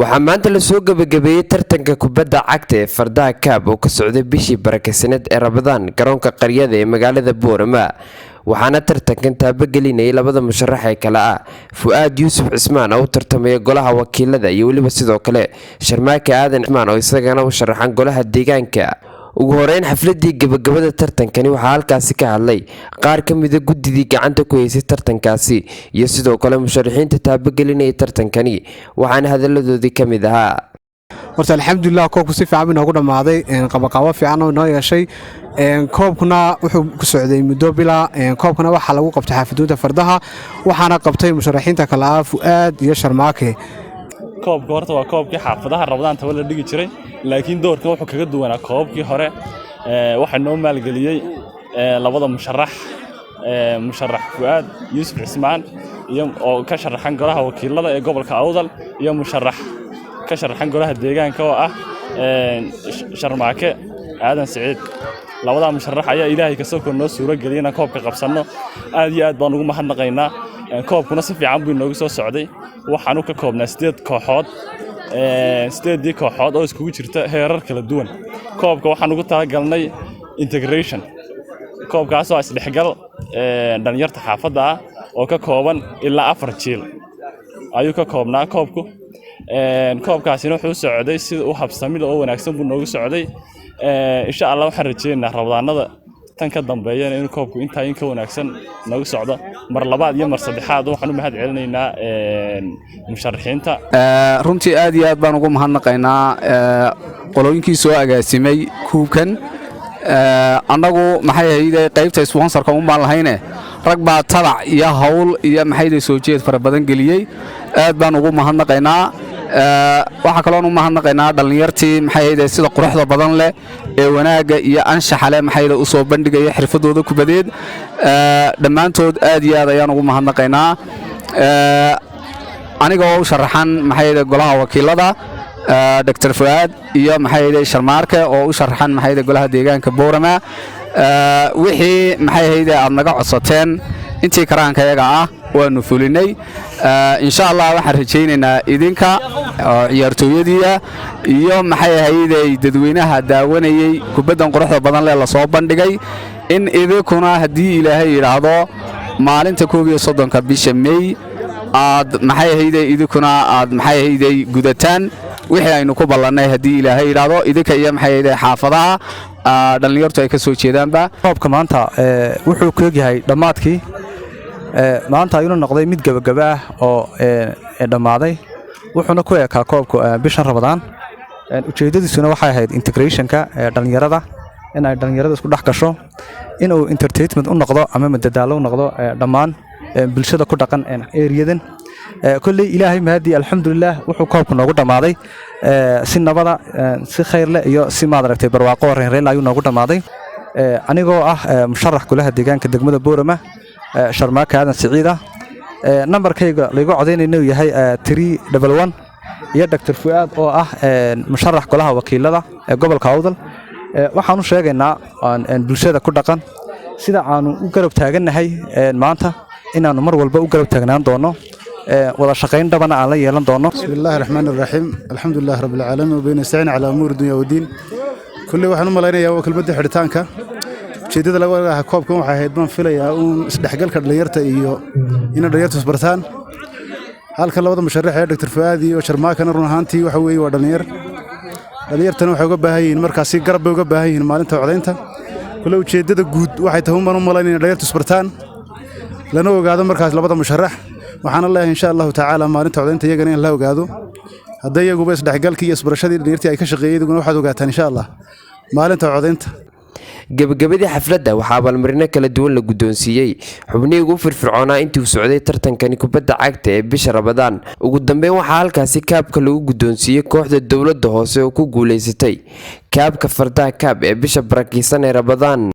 Waxaa maanta lasoo gabagabeeyey tartanka kubadda cagta ee Fardaha Cup oo ka socday bishii barakeysaneed ee Ramadaan garoonka qaryada ee magaalada Boorama. Waxaana tartankan taabagelinayay labada musharax ee kale ah Fu'aad Yuusuf Cismaan oo u tartamaya golaha wakiilada iyo weliba sidoo kale Sharmaake Aadan Cismaan oo isagana u sharaxan golaha deegaanka. Ugu horeyn, xafladii gabagabada tartankani waxaa halkaasi ka hadlay qaar ka mida guddidii gacanta ku haysay tartankaasi iyo sidoo kale musharaxiinta taabagelinaya tartankani, waxaana hadaladoodii ka mid ahaa: Horta alxamdulilah, koobku si fiican buu inoogu dhammaaday, qabaqabo fiican oo inoo yeeshay. Koobkuna wuxuu ku socday muddo bilaa. Koobkana waxaa lagu qabtay xaafaduunta fardaha, waxaana qabtay musharaxiinta kale ah Fu'aad iyo Sharmaake. Koobka horta waa koobkii xaafadaha Ramadaan taba la dhigi jiray, laakiin doorkan wuxuu kaga duwanaa koobabkii hore. Waxaa noo maalgeliyey labada musharax, musharax Fu'aad Yuusuf Cismaan iyo oo ka sharaxan golaha wakiilada ee gobolka Awdal iyo musharax ka sharaxan golaha deegaanka oo ah Sharmaake Aadan Siciid. Labadaa musharax ayaa Ilaahay kasoo noo suuro geliyay inaan koobka qabsanno. Aad iyo aad baan ugu mahadnaqaynaa. Koobkuna si fiican buu inoogu soo socday. Waxaanu ka koobnaa sideed kooxood, sideedii kooxood oo iskugu jirta heerar kala duwan. Koobka waxaan ugu talagalnay integration, koobkaasoo isdhexgal dhalinyarta xaafadda ah oo ka kooban ilaa afar jiil ayuu ka koobnaa koobku. Koobkaasina wuxuu socday sida u habsamida oo wanaagsan buu noogu socday. Insha Allah, waxaan rajeynaynaa Ramadaanada tan ka dambeeyana inuu koobku intaa in ka wanaagsan noogu socdo. Mar labaad iyo mar saddexaad waxaan u mahad celinaynaa musharaxiinta. Runtii aad iyo aad baan ugu mahadnaqaynaa qolooyinkii soo agaasimay kuubkan. Annagu maxay ahayde, qaybta sponsorka un baan lahayne, rag baa tabac iyo hawl iyo maxayde soo jeed fara badan geliyey. Aad baan ugu mahadnaqaynaa. Waxaa kaloon u mahadnaqaynaa dhallinyartii, maxay ahayde, sida quruxda badan leh ee wanaagga iyo anshaxa leh, maxay u soo bandhigaya xirfadooda kubadeed. Dhammaantood aad iyo aad ayaan ugu mahadnaqaynaa. Aniga oo u sharaxan, maxay ahayde, golaha wakiilada, Dr. Fuaad, iyo maxay ahayde, Sharmaarke oo u sharaxan, maxay ahayde, golaha deegaanka Boorama, wixii, maxay ahayde, aad naga codsateen intii karaankayaga ah waanu fulinay. Insha Allah, waxaan rajaynaynaa idinka oo ciyaartooyadiia iyo, maxay ahayday, dadweynaha daawanayey kubaddan quruxda badan leh lasoo bandhigay in idinkuna, haddii Ilaahay yidhaahdo, maalinta 31-ka bisha Mey aad, maxay ahayday, idinkuna aad, maxay ahayday, gudataan wixii aynu ku ballannay, haddii Ilaahay yidhaahdo, idinka iyo, maxay ahayday, xaafadaha dhallinyartu ay ka soo jeedaanba. Koobka maanta wuxuu ku egyahay dhammaadkii. Maanta ayuuna noqday mid gebagaba ah oo dhammaaday, wuxuuna ku ekaa koobku bishan Ramadaan. Ujeeddadiisuna waxay ahayd integrationka dhallinyarada, in ay dhallinyarada isku dhex gasho, inuu entertainment u noqdo ama madadaalo u noqdo dhammaan bulshada ku dhaqan eriyadan. Kolley Ilaahay mahadii, alxamdulilah, wuxuu koobku noogu dhammaaday si nabada, si khayr leh iyo si, maad aragtay, barwaaqo reynreyn ayuu noogu dhammaaday. Anigoo ah musharax golaha deegaanka degmada Boorama, Sharmaaka Aadan Siciid ah, nambarkayga laygu codaynayna uu yahay 311, iyo Dr. Fuaad oo ah musharax golaha wakiilada ee gobolka Awdal, waxaan u sheegaynaa bulshada ku dhaqan sida aanu u garab taagannahay maanta inaannu mar walba u garab taagnaan doono, wada shaqayn dhabana aan la yeelan doono. بسم الله الرحمن الرحيم، الحمد لله رب العالمين، وبه نستعين على أمور الدنيا والدين. Kulley waxaan u malaynayaa waa kelmadda xidhitaanka. Ujeeddada laga lahaa koobkan waxay ahayd, baan filayaa, uun isdhexgalka dhallinyarta iyo inay dhallinyartu isbartaan. Halkan labada musharax ee Dr. Fuaad iyo Sharmaakana run ahaantii waxa weeye waa dhallinyar. Dhallinyartana waxay uga baahan yihiin markaasi garab bay uga baahan yihiin maalinta codaynta. Kule ujeeddada guud waxay tahay un baan u malayn inay dhallinyartu isbartaan, lana ogaado markaas labada musharax. Waxaana leeyahay, insha Allahu tacaala, maalinta codaynta iyagana in la ogaado. Hadday iyaguba isdhexgalkii iyo isbarashadii dhallinyartii ay ka shaqeeyey, idiguna waxaad ogaataan, insha Allah, maalinta codaynta. Gebagabadii xafladda waxaa abaalmarino kala duwan la guddoonsiiyey xubnihii ugu firfircoonaa intii uu socday tartankani kubadda cagta ee bisha Ramadaan. Ugu dambeyn, waxaa halkaasi cupka lagu guddoonsiiyey kooxda dowladda hoose oo ku guulaysatay cupka Fardaha Cup ee bisha barakeysan ee Ramadaan.